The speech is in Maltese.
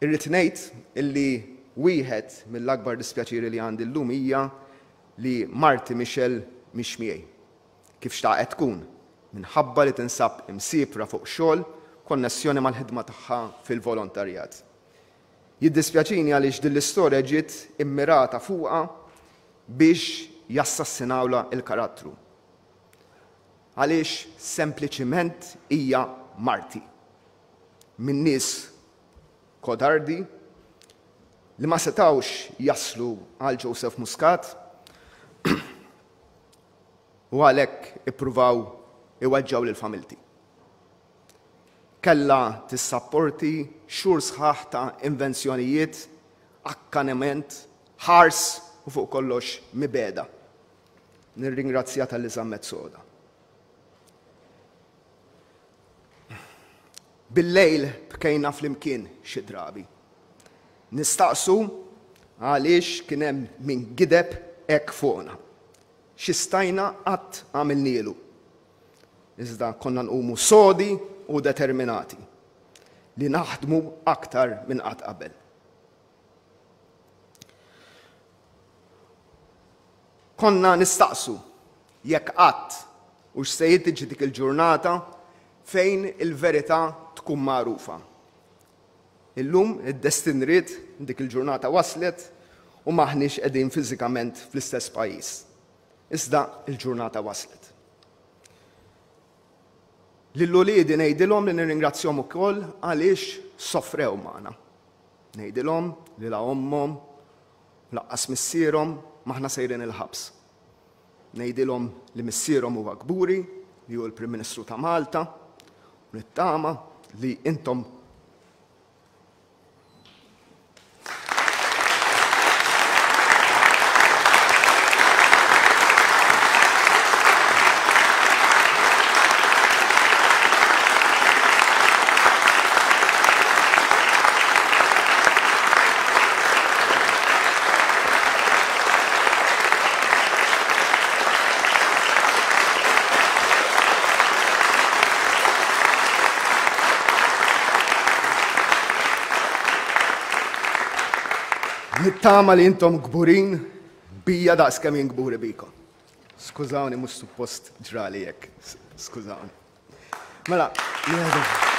Irrid ngħid illi wieħed mill-akbar dispjaċiri li għandi llum hija li marti Michelle mhix miegħi, kif xtaqet tkun, minħabba li tinsab imsiefra fuq xogħol konnessjoni mal-ħidma tagħha fil-volontarjat. Jiddispjaċini għaliex din l-istorja ġiet immirata fuqha biex jassassinawlha l-karattru. Għaliex sempliċiment hija marti. Minn nies kodardi li ma setgħux jaslu għal Joseph Muscat u għalhekk ippruvaw iweġġgħu lil familti. Kellha tissapporti xhur sħaħ ta' invenzjonijiet, akkaniment, ħars u fuq kollox mibegħda. Nirringrazzja talli żammet soda. Bil-lejl bkejna flimkien xi drabi. Nistaqsu għaliex kien hemm min gideb hekk fuqna. Xi stajna qatt għamilnielu. Iżda konna nqumu sodi u determinati li naħdmu aktar minn qatt qabel. Konna nistaqsu jekk qatt hux se tiġi dik il-ġurnata fejn il-verità tkun magħrufa. Illum id-destin ried dik il-ġurnata waslet u m'aħniex qegħdin fiżikament fl-istess pajjiż. Iżda l-ġurnata waslet. Lil uliedi ngħidilhom li nirringrazzjahom ukoll għaliex sofrew magħna. Ngħidilhom li la ommhom, laqqas missierhom m'aħna sejrin il-ħabs. Ngħidilhom li missierhom huwa kburi li hu l-Prim Ministru ta' Malta u nittama li intom Nittama li intom kburin bija daqs kemm jien kburi bikom. Skużawni mhux suppost ġrali hekk, skużawni. Mela, nieħdu.